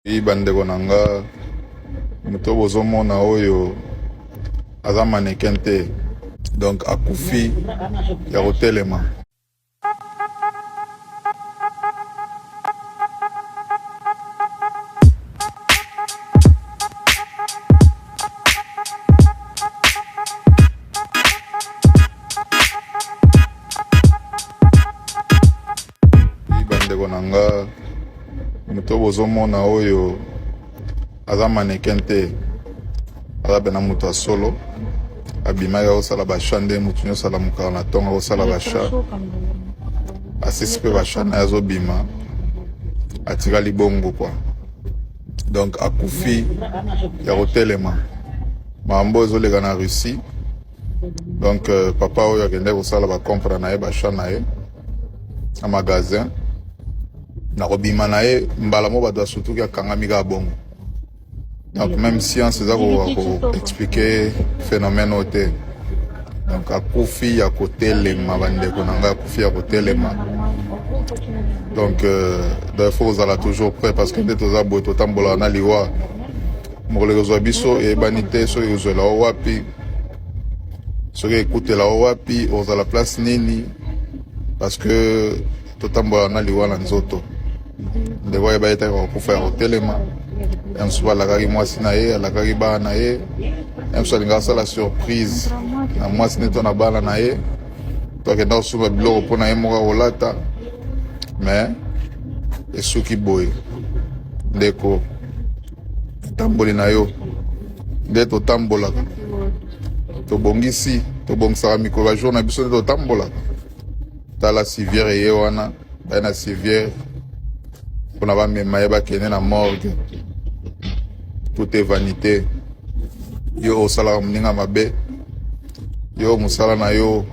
Oui bandeko na nga, moto bozomona oyo aza mannequin te, donc akufi ya kotelema. Oui bandeko na nga, moto bozomona oyo aza mannequin te, aza pena moto ya solo. Abimaki akosala basha nde moto nyonso alamukaka na ntongo akosala basha, asisi mpe basha na ye azobima, atikali bongo kwa. Donc akufi ya kotelema. Makambo oyo ezoleka na Russie. Donc euh, papa oyo akendaki kosala bacompre na ye basha na ye na magasin, na kobima na ye mbala moko bato basutuki, akangami kaka bongo. Donc même science eza koexplike phénomène oyo te. Donc akufi ya kotelema, bandeko na ngai, akufi ya kotelema. Donc euh, donc il faut kozala toujours prêt, parce que nde toza boye totambolaka na liwa. Mokolo ekozwa biso eyebani te, soki ekozwela o wapi, soki ekutela o wapi, okozala place nini, parce que totambolaka na liwa na nzoto. Ndeko ayeba ye taka kokufa ya kotelema. Ya mosusu alakaki mwasi na ye, alakaki bana na ye. Ya mosusu alingaka asala surprise na mwasi ne to na bana na ye, to akenda kosomba biloko mpo na ye moko akolata, mais esuki boye. Ndeko, etamboli na yo nde totambolaka, tobongisi, tobongisaka mikolo bajour na biso nde totambolaka. Tala civière ye wana, baye na civière mpona bamema ye bakende na morgue. Tout est vanité. Yo osalaka moninga mabe, yo mosala na yo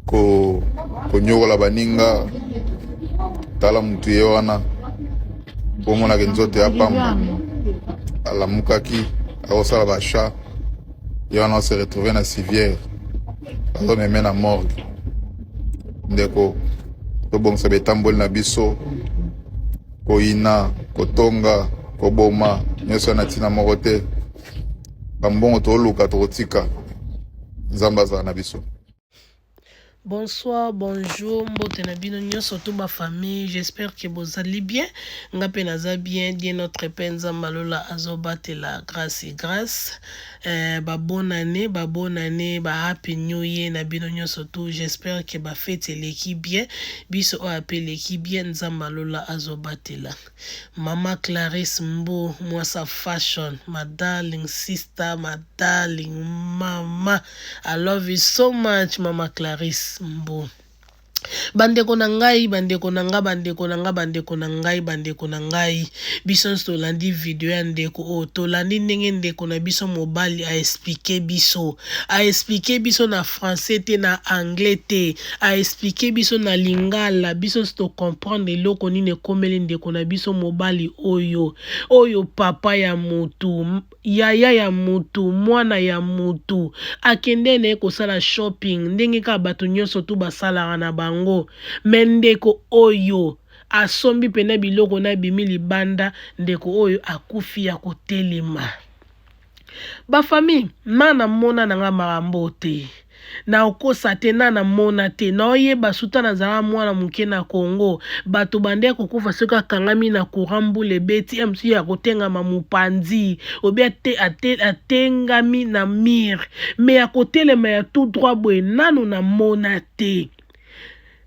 ko konyokola baninga. Tala mutu ye wana, bomonaka nzoto ya pamba, alamukaki akosala basha ye wana, ose retrouve na civière, bazomeme na morgue. Ndeko, tobongisa betamboli na biso. Koyina, kotonga, koboma, nyonso na ntina moko te. Bambongo toluka, tokotika. Nzambe azala na biso. Bonsoir, bonjour, mbote na bino nyonso to ba famille, j'espère que bozali bien. Nga pe naza bien, Dieu notre Père Nzambe alola azobatela grâce et grâce. Eh, ba bonne année, ba bonne année, ba happy new year na bino nyonso tout. J'espère que ba fête eleki bien. Biso oyo ape eleki bien, Nzambe alola azobatela. Mama Clarisse Mbu, mwasa fashion, my darling sister, my darling mama. I love you so much, Mama Clarisse Mbu. Bandeko na ngai, bandeko na ngai, bandeko na ngai, bandeko na ngai, bandeko na ngai, biso nyonso tolandi video ya ndeko oyo, tolandi ndenge ndeko na biso mobali a explique biso, a explique biso na français te, na anglais te, a explique biso na lingala, biso nyonso to comprendre eloko nini ekomeli ndeko na biso mobali oyo, oyo papa ya mutu Yaya ya mutu, mwana ya mutu akende naye kosala shopping ndenge kaka batu nionso tout basalaka na bango mais ndeko oyo asombi pena biloko na abimi libanda ndeko oyo akufi ya kotelema. Ba famille na namona na nga makambo oyo te. Nakokosa te na namona te naoyeba suta nazalaka mwana moke na Congo bato bande kokufa soki akangami na courant mbula ebeti msu ya kotengama mopanzi obi ate, ate, atengami na mire me ya kotelema ya tout droit boye nanu namona te.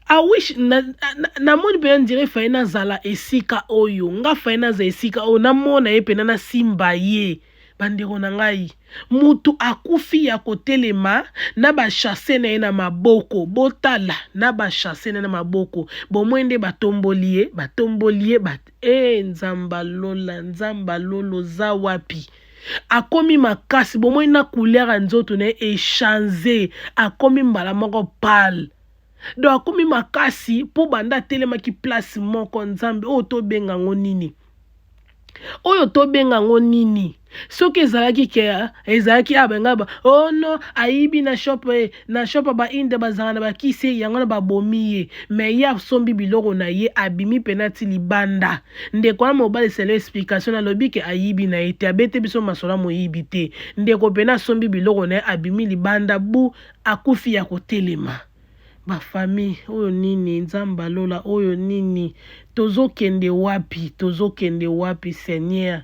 I wish namoni na, na mpenza ndire faye nazala esika oyo nga faye nazala esika oyo namona ye mpenza nasimba ye Bandeko na ngai, mutu akufi ya kotelema na ba chasse na ye na maboko. Botala na ba chasse na ye na maboko. Bomoi nde batomboli ye, batomboli ye, bat eh Nzamba lola, Nzamba lola oza wapi? Akomi makasi, bomoi na couleur ya nzoto na ye echange, akomi mbala moko pale. Donc akomi makasi po banda atelemaki place moko. Nzambe oyo tobenga yango nini? Oyo tobenga yango nini? Soki ezalaki ke ezalaki abenga ba oh non, ayibi na shop, na shop ya bainde bazalaka na bakisi, yango na babomi ye. Mais ye asombi biloko na ye, abimi mpena ti libanda. Ndeko wana mobali, selon explication, nalobi ke ayibi na ye te, abete biso masolo ya moyibi te. Ndeko mpena asombi biloko na ye, abimi libanda, bu akufi ya kotelema. Bafamille, oyo nini? Nzambe alola, oyo nini? Tozokende wapi? Tozokende wapi? Seigneur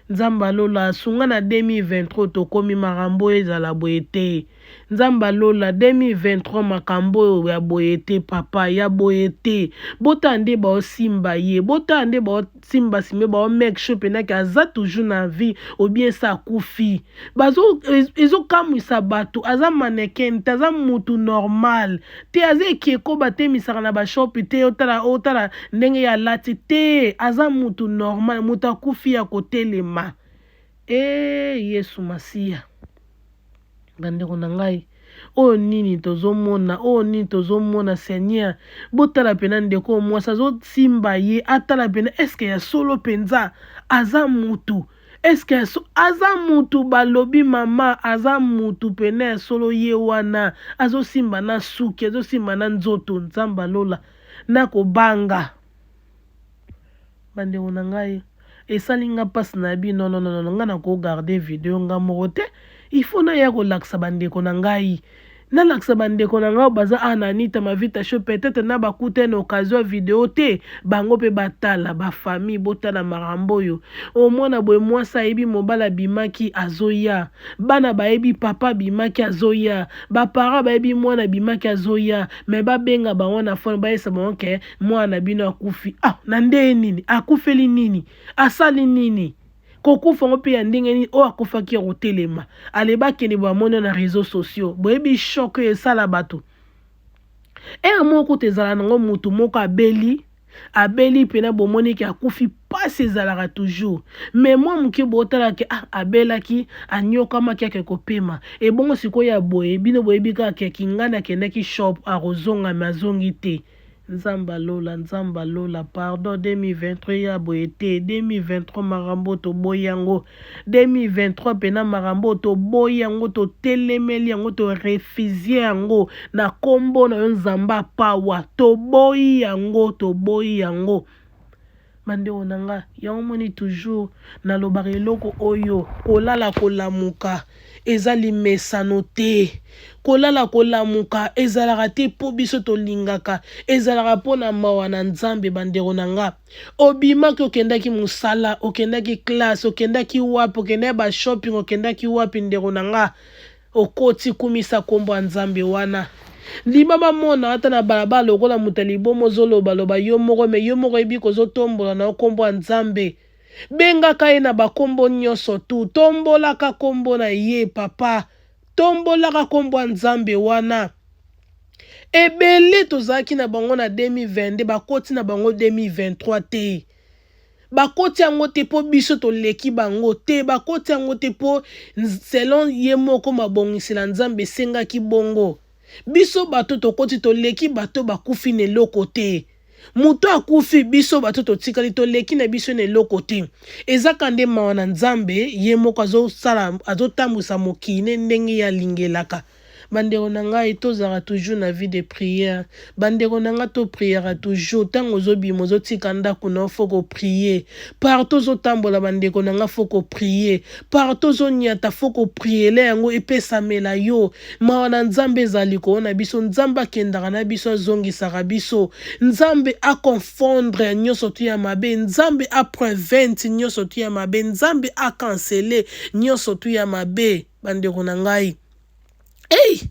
Nzambe alola, asunga na 2023 tokomi, makambo oyo ezala boye te. Nzambe alola, 2023, makambo oyo ya boye te, papa, ya boye te. Botala nde baosimba ye, botala nde baosimba sime, bao make sure mpenaki aza toujours na vie ou bien sa akufi. Bazo ezokamwisa bato, aza mannequin te, aza mutu normal te, aza ekeko batemisaka na bashopi te. Otala, otala ndenge ye alati te, aza mutu normal, moto akufi ya kotelema. E Yesu Masiya! Bandeko na ngai, oyo nini tozomona? Oyo nini tozomona? Seigneur, botala mpena ndeko oyo mwasi azosimba ye, atala mpena eske ya solo mpenza aza mutu, eske aza mutu. Balobi mama aza mutu pene ya solo, ye wana azosimba na suki, azosimba na nzoto. Nzambe alola, na kobanga. Bandeko na ngai, esali nga mpasi na bino. Non, non, non, ngai nakogarder video nga moko te, il faut naya kolakisa bandeko na ngai, nalakisa bandeko na ngai baza awa na Anita Mavita Show. Peut-être na bakuta na occasion ya video te, bango mpe batala. Bafamille, botala makambo oyo. Omona boye, mwasi ayebi mobali abimaki, azoya. Bana bayebi papa abimaki, azoya. Baparent bayebi mwana abimaki, azoya. Mais babenga bango na phone, bayesa bango ke mwana na bino akufi. Ah, na ndenge nini? Akufeli nini? Asali nini? Kokufa ngo mpe ya ndenge nini? Oyo akufaki ya kotelema, ale bakende bamoni na réseaux sociaux. Boyebi choc oyo esala bato. Ere moko kuta ezala nango, motu moko abeli, abeli mpena, bomoniki akufi, mpasi ezalaka toujours. Mais mwa moke botalaki, ah, abelaki, anyokamaki, ake kopema. Ebongo sikoyo ya boye, bino boyebi kaka ke kingani akendaki shop, akozonga, mais azongi te. Nzambe alola, Nzambe alola, pardon. 2023 ya boye te. 2023, makambo toboyi yango. 2023 mpena, makambo toboyi yango, totelemeli yango, torefuser yango na nkombo na yo Nzambe apawa. Toboyi yango, toboyi yango. Bandeko na nga, yango moni toujours nalobaka eloko oyo: kolala kolamuka eza limesano te. Kolala kolamuka ezalaka te mpo biso tolingaka, ezalaka mpo na mawa na Nzambe. Bandeko na nga, obimaki, okendaki mosala, okendaki classe, okendaki wapi, okendaki bashopping, okendaki wapi, ndeko na nga, okoti, kumisa nkombo ya Nzambe wana. Ndima bamona ata na balabala lokola moto ya libomo, ozolobaloba yo moko, mais yo moko oyebi kozotombola na yo nkombo ya Nzambe. Bengaka ye na bakombo nyonso tu, tombolaka nkombo na ye, papa, tombolaka nkombo ya Nzambe wana. Ebele tozalaki na bango na 2022, bakoti na bango 2023 te. Bakoti yango te mpo biso toleki bango te, bakoti yango te mpo selon ye moko mabongisela Nzambe esengaki bongo. Biso bato tokoti, toleki bato bakufi na eloko te. Moto akufi, biso bato totikali, toleki na biso na eloko te. Ezaka nde mawa na Nzambe, ye moko azosala, azotambwisa mokili ne ndenge ye alingelaka. Bandeko na ngai, tozalaka toujours na vie de prière. Bandeko na ngai, topriaka toujours. Ntango ozobima, ozotika ndako na yo, faut koprier. Partout ozotambola, bandeko na ngai, faut koprier. Partout ozoniata, faut koprier yango epesamela yo. Mawa na Nzambe ezala likolo na biso. Nzambe akendaka na biso, azongisaka biso. Nzambe aconfondre nyonso tu ya mabe, Nzambe aprevent nyonso tu ya mabe, Nzambe acanceler nyonso tu ya mabe. Bandeko na ngai, ei,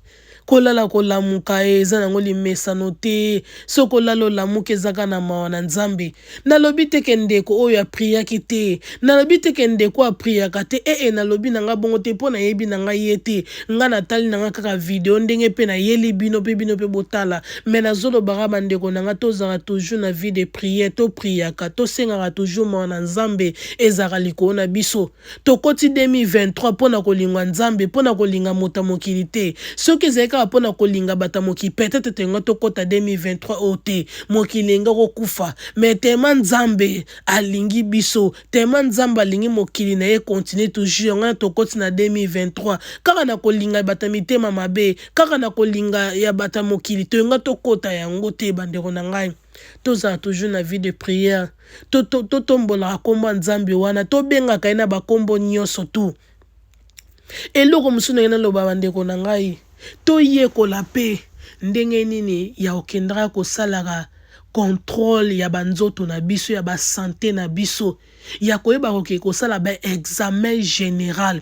kolala kolamuka eza nango limesano te. Soki olala olamuka, ezaka na mawa na Nzambe. Nalobi te ke ndeko oyo apriaki te, nalobi te ke ndeko apriaka te. Ee, nalobi na nga bongo te mpo nayebi na ngai ye te. Nga natali na nga kaka video ndenge mpe nayeli bino mpe bino mpe botala. Mais nazolobaka, bandeko na nga, tozala toujours na vie de prière, topriaka, tosengaka toujours mawa na Nzambe ezalaka likolo na biso. Tokoti 2023 mpo na kolingwa Nzambe, mpo na kolinga moto ya mokili te. Soki ezali kaka mpo na kolinga bato ya mokili, peut-être tolinga tokɔta 2023 oyo te, mokili elinga kokufa. Mais tellement Nzambe alingi biso, tellement Nzambe alingi mokili na ye continue toujours, yango wana tokɔti na 2023. Kaka na kolinga bato ya mitema mabe, kaka na kolinga ya bato ya mokili, tolinga tokɔta yango te. Bandeko na ngai, tozala toujours na vie de prière, totombolaka nkombo ya Nzambe wana, tobengaka ye na bakombo nyonso tu. Eloko mosusu ndenge naloba, bandeko na ngai, toyekola mpe ndenge nini ya kokendaka kosalaka contrôle ya banzoto na biso, ya basanté na biso, ya koyeba koke kosala baexamen général,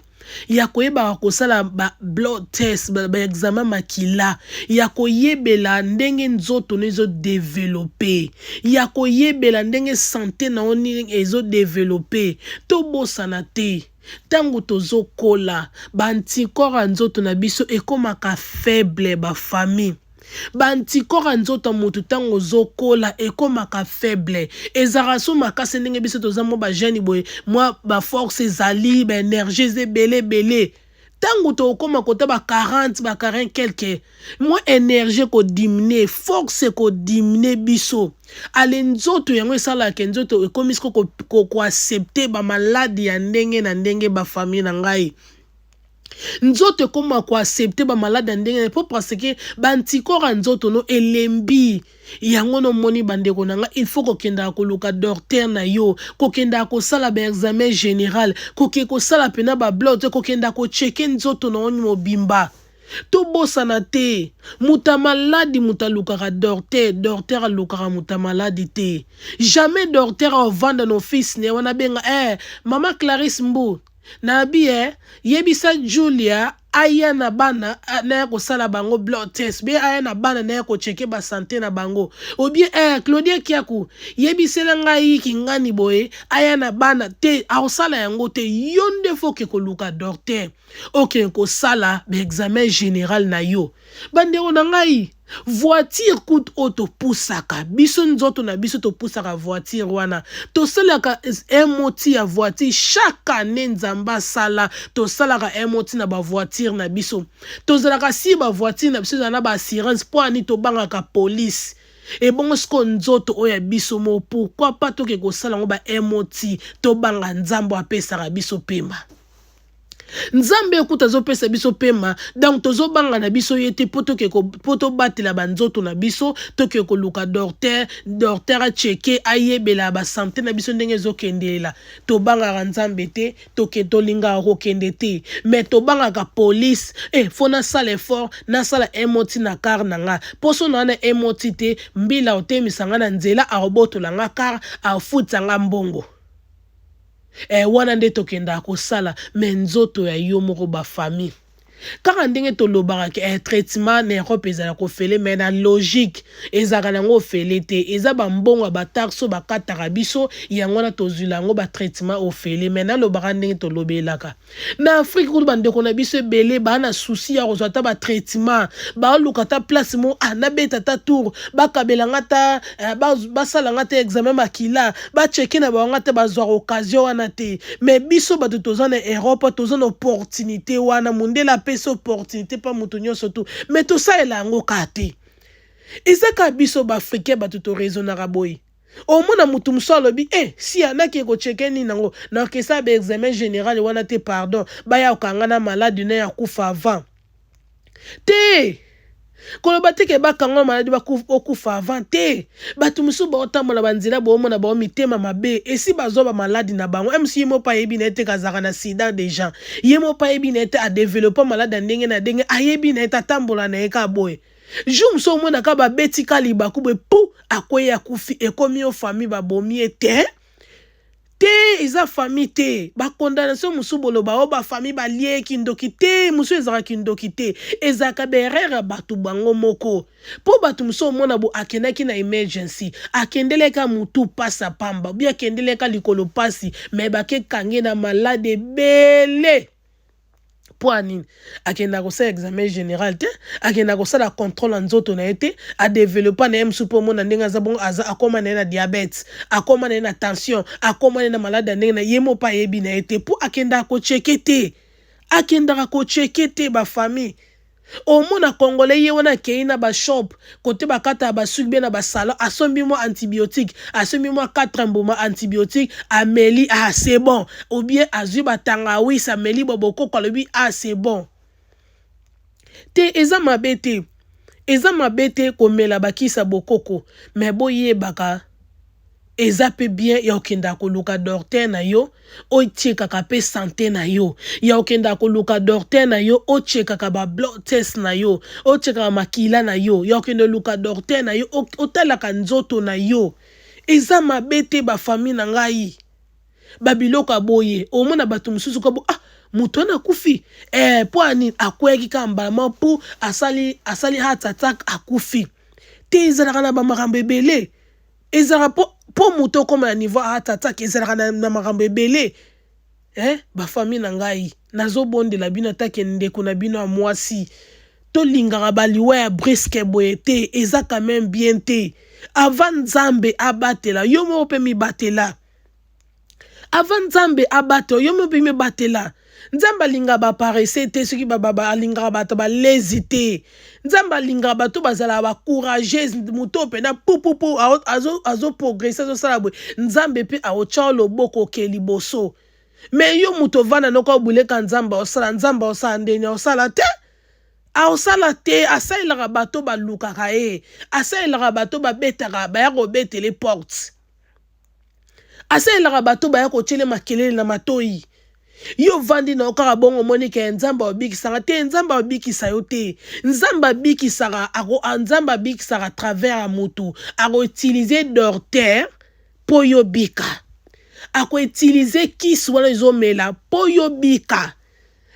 ya koyebaka kosala ba blood test, baexamen makila, ya koyebela ndenge nzoto no ezodévelopper, ya koyebela ndenge santé na yo nini ezodévelopper. Tobosana te, ntango tozokola, baanticorps ya nzoto na biso ekomaka faible. Bafamille, baanticorps ya nzoto ya motu ntango ozokola ekomaka faible, ezalaka so makasi ndenge biso toza mwa bajeune boye, mwa baforce ezali, baénergie eza ebele ebele. Ntango tokóma kota ba 40, ba 40 quelque, mwa énergie ekodiminuer, force ekodiminuer biso. Ale nzoto yango esalaka, nzoto ekomi siko koaccepter bamaladi ya ndenge na ndenge. Bafamille na ngai, nzoto ekóma koaccepter bamaladi ya ndenge mpo parce que baanticorps ya nzoto no elembi. Yango nomoni, bandeko na ngai, il faut kokendaka koluka docteur na yo, kokendaka kosala baexamen général, koke kosala mpena bablood, kokendaka kochecker nzoto na yo mobimba. Tobosana te, moto ya maladi, moto alukaka docteur, docteur alukaka moto ya maladi te. Jamais docteur avanda na office ne wana abenga mama Clarisse Mbu nabi yebisa Julia aya na bana naya kosala bango blood test, be aya na bana naya kochecker basanté na bango, ou bien Claudia Kiaku, yebisela ngai kingani boye, aya na bana te. Akosala yango te. Yo nde faut oke koluka docteur, okende kosala baexamen général na yo. Bandeko na ngai, voiture kutu oyo topusaka biso, nzoto na biso topusaka voiture wana, tosalaka MOT ya voiture chaque année. Nzambe asala, tosalaka MOT na bavoiture na biso, tozalaka si bavoiture na biso ezala na baassurance mpo ani tobangaka police. Ebongo sikoyo nzoto oyo ya biso mo, pourquoi pas toke kosala yango ba MOT? Tobanga Nzambe apesaka biso pema. Nzambe ekuta azopesa biso pema, donc tozobanga na biso ye te mpo tobatela banzoto na biso. Toke koluka docteur, docteur achecker, ayebela basanté na biso ndenge ezokendelela. Tobangaka Nzambe te, toke tolingaka kokende te, mais tobangaka police. Faut nasala effort, nasala MOT na car na nga, mpo so na wana MOT te, mbila otemisa nga na nzela, akobotola nga car, afutisa nga mbongo. Wana nde tokendaka kosala. Mais nzoto ya yo moko, bafamille, kaka ndenge tolobaka ke traitement na Europe ezala ofele, mais na logique ezalaka nango ofele te. Eza bambongo ya bataxe oyo bakataka biso, yango wana tozwila yango batraitement ofele. Mais nalobaka ndenge tolobelaka na Afrique kutu, bandeko na biso ebele baa na souci ya kozwa ata batraitement, baoluka ata place mo nabeta ata tour, bakabelanga ata basalanga ata examen makila, bachecker na bango ata, bazwaka occasion wana te. Mais biso bato toza na Europe, toza na opportunité wana. Mondele apesi opportunité mpa moto nyonso tu, mais tosalela yango kaka te. Eza kaka biso baafricain bato toraisonnaka boye. Omona motu mosusu alobi sia naki ekochecker nini nango, nakesala baexamen général wana te, pardon, baya kokanga na maladi na ya kufa avant te. Koloba te ke bakanga maladi okufa avant te. Bato mosusu baotambola banzela, boomona bao mitema mabe, esi bazwa bamaladi na bango. Mc ye moko ayebi na ye te kazalaka na sida déjà, ye moko ayebi na ye te adévelopper maladi ya ndenge na ndenge, ayebi na ye te, atambola na ye kaka boye. Jour mosusu omonaka babeti ka libaku boye, pu akwei, akufi. Ekomi yo famille babomi ye te. Te, eza famille te. Bacondamnation mosusu boloba oyo bafamille balie kindoki te, mosusu ezalaka kindoki te, ezalaka baerreur ya bato bango moko. Mpo bato mosusu omona bo akendaki na emergency, akendeleka motu pasi apamba bi, akendeleka likolo pasi, mais bakekange na malade ebele. Mpo anini akendaka kosala examen général te, akendaka kosala contrôle ya nzoto na ye te, adévelopper na ye mosusu mpo omona ndenge aza bongo, aza akóma na ye na diabète, akóma na ye na tension, akóma na ye na malade ya ndenge na ye mo mpo ayebi na ye te, mpo akendaka kochecker te, akendaka kochecker te. Bafamille. Omona congolais ye wana akei na ba shop kote bakataka basuki be na basalon, asombi mwa antibiotique, asombi mwa 4 mbuma antibiotique, ameli, ah c'est bon. Ou bien azwi batangawisi, ameli bobokoko, alobi ah c'est bon. Te, eza mabe te, eza mabe te komela bakisa bokoko, me boyebaka eza mpe bien ya kokendaka koluka docteur na yo, otiekaka mpe santé na yo, ya kokendaka koluka docteur na yo, otiekaka ba blood test na yo, otiekaka makila na yo, ya kokende koluka docteur na yo, otalaka nzoto na yo. Eza mabe te, bafamille na ngai. Babiloko ya boye, omona bato mosusu kabo, ah, moto wana akufi mpo ani akweyaki kaka mbala moko, mpo asali heart attack, akufi te. Ezalaka na bamakambo ebele, ezalaka mpo moto okóma na niveau heart attack, ezalaka na makambo ebele. Bafamille na ngai, nazobondela bino, atake ndeko na bino ya mwasi, tolingaka baliwa ya brusque boye te, eza quand même bien te. Avant Nzambe abatela yo moko mpe mibatela, avant Nzambe abatela yo moko mpe mibatela. Nzambe alingaka baparesseux te, soki alingaka bato balezi te. Nzambe alingaka bato bazalaka bacourageuse. Moto mpena pupupu azoprogresser, azosala boye, Nzambe mpe aotya loboko oke liboso. Me yo moto ovanda noko obuleka, Nzambe aosala, Nzambe aosala ndeni? Aosala te, aosala te. Asalelaka bato balukaka ye, asalelaka bato babetaka, baya kobetele porte, asalelaka bato baya kotiele makelele na matoi. Yo ovandi na yo kaka bongo, omoni ke Nzambe abikisaka te. Nzambe abikisa yo te. Nzambe abikisaka, Nzambe abikisaka travers ya motu. Akoutiliser docteur mpo yo bika, akoutiliser kisi wana ezomela mpo yo bika.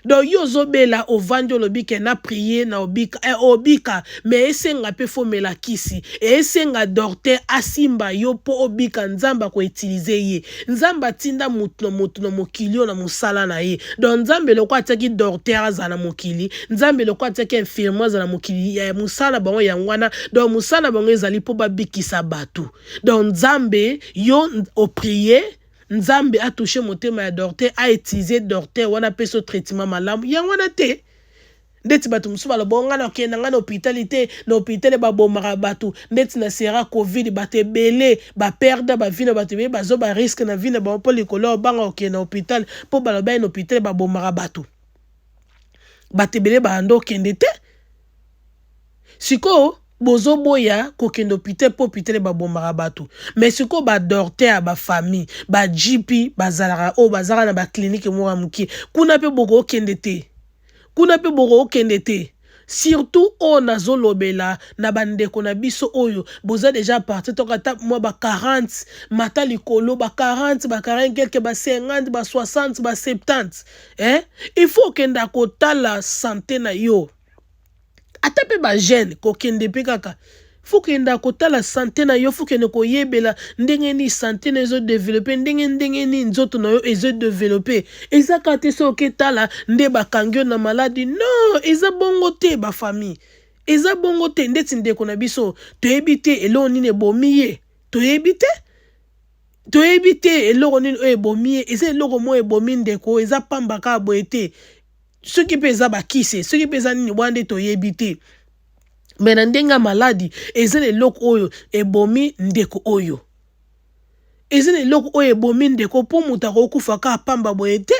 Donc yo ozobela, ovandi, olobi ke na prier na obika, obika, mais esenga mpe fomela kisi, esenga docteur asimba yo mpo obika. Nzambe akoutiliser ye. Nzambe atinda motu na motu na mokili oyo na mosala na ye. Donc Nzambe loko atiaki docteur azala na mokili, Nzambe loko atiaki infirmier azala na mokili, ya mosala na bango yango wana. Donc mosala na bango ezali mpo babikisa bato. Donc Nzambe, yo oprier, Nzambe atoucher motema ya docteur, autiliser docteur wana, apesa traitement malamu. Yango wana te ndeti bato mosusu baloba: "Ngai nakokende ngai na hôpital te, na hôpital babomaka bato." Ndeti na sera Covid, bato ebele baperdre bavie na bato ebele, bazwa barisque na vie na bango mpo likolo ya obanga kokende na hôpital, mpo baloba ye na hôpital babomaka bato. Bato ebele banda okende te. Sikoyo bozoboya kokende hôpital mpo hôpital babomaka bato. Mais sikoyo badocteur ya bafamille, ba GP bazalaka, oyo bazalaka na baclinique moko ya mokie kuna mpe, bokokende te kuna mpe, bokokende te. Surtout oyo nazolobela na bandeko na biso oyo boza déjà parti, toka ata mwa ba 40 mata likolo, ba 40, ba 40 quelque, ba 50, ba 60, ba 70, eh? Il faut okenda kotala santé na yo. Ata mpe bajeune, kokende mpe kaka, faut kenda kotala santé na yo, faut kende koyebela ndenge nini santé na ezodévelopper, ndenge nini nzoto na yo ezodévelopper. Eza kaka te soki oketala nde bakangi yo na maladi. Non, eza bongo te, bafamille, eza bongo te. Ndeti ndeko na biso, toyebi te eloko nini ebomi ye, toyebi te, toyebi te eloko nini oyo ebomi ye. Eza eloko moko ebomi ndeko, eza pamba kaka boye te. Soki mpe eza bakisi, soki mpe eza nini wana nde toyebi te. Me na ndenge ya maladi, eza na eloko oyo ebomi ndeko oyo, eza na eloko oyo ebomi ndeko, mpo moto akokufa kaka pamba boye te.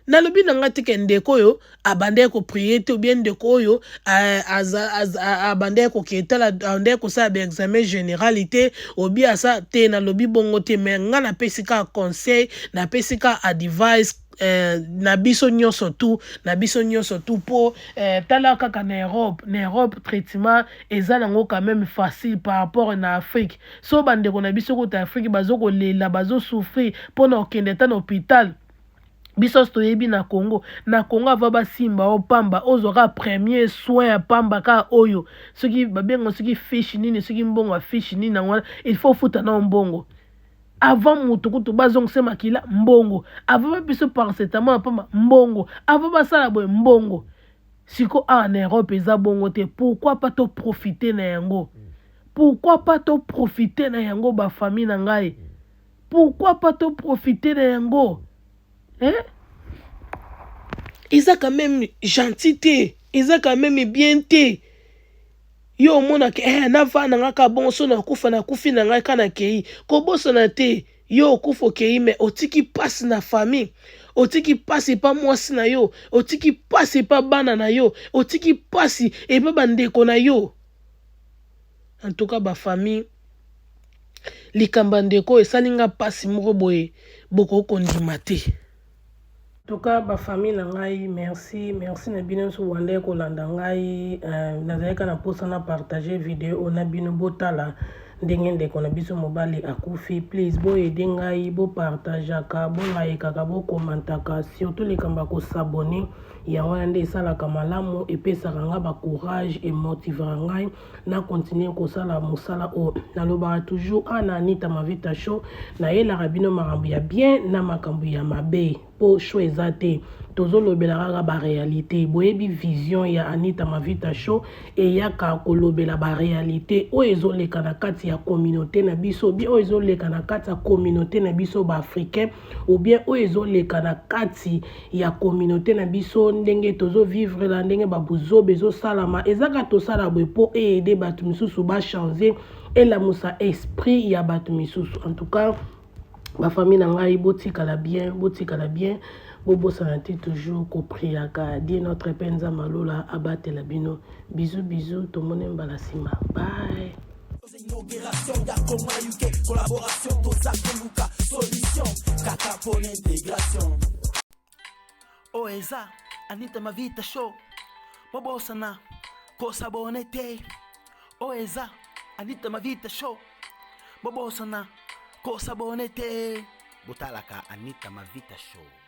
Nalobi na ngai teke ndeko oyo abandaki koprier te, ou bien ndeko oyo abandaki koketala, abandaki kosala baexamen général te, obi asa te. Nalobi bongo te, me ngai napesi kaka conseil, napesi kaka advice na biso nyonso tu, na biso nyonso tu, mpo tala kaka na Europe. Na Europe traitement eza nango quand même facile par rapport na Afrique. So bandeko na biso kota Afrique bazokolela, bazosouffrir mpona kokende ata na hôpital. Biso nyonso toyebi na Congo, na Congo ava basimba o pamba, ozwa kaka premier soin ya pamba kaka oyo soki babenga soki fiche nini, soki mbongo ya fiche nini yango wana, il faut futa nao mbongo avant moto kutu bazongisa makila, mbongo avant babiso paracetamol ya pamba, mbongo avant basala boye, mbongo. Siko awa na Europe eza bongo te. Pourquoi pas toprofiter na yango? Pourquoi pas toprofiter na yango, bafamille na ngai? Pourquoi pas toprofiter na yango, hein? Eza quand même gentil te. Eza quand meme bien te. Yo omonaka eh navanda na nga kaka bongo soki nakufa nakufi na ngai kaka nakei. Kobosana te yo okufa okei mais otiki pasi na famille, otiki pasi epa mwasi na yo, otiki pasi epa bana na yo, otiki pasi epa ba ndeko na yo. En tout cas ba famille likambo ya ndeko oyo esali nga pasi moko boye bokoki kondima te. En tout cas ba famille na ngai merci merci na bino nyonso bobandaki kolanda ngai euh, nazalaki kaka na mposa na partage video oyo na bino botala ndenge ndeko na biso mobali akufi please boyede ngai bopartageaka bolayekaka bokomantaka surtout likambo ya kosabone yango wana nde esalaka malamu epesaka ngai ba courage emotivaka ngai na continuer kosala mosala oyo nalobaka toujours awa na Anita Mavita show nayelaka bino makambo ya bien na makambo ya mabe po show eza te tozolobela kaka ba realite boyebi vision ya Anita Mavita show eyaka kolobela ba realite oyo ezoleka na kati ya communauté na biso bien oyo ezoleka na kati ya communauté na biso ba africain ou bien oyo ezoleka na kati ya communauté na biso ndenge tozo vivre la ndenge ba buzoba ezosalama eza kaka tosala boye mpo eede bato misusu ba changer elamusa esprit ya bato misusu en tout cas ba famille na ngai botikala bien botikala bien bobosana te toujours kopriaka die notre père nzambe alola abatela bino bisous bisous tomoni mbala nsima bye Inauguration ya Koma UK collaboration toza koluka solution kaka pona integration. Oyo eza Anita Mavita Show. Bobosana kosabone te. Oyo eza Anita Mavita Show. Bobosana kosabone te. Botalaka Anita Mavita Show.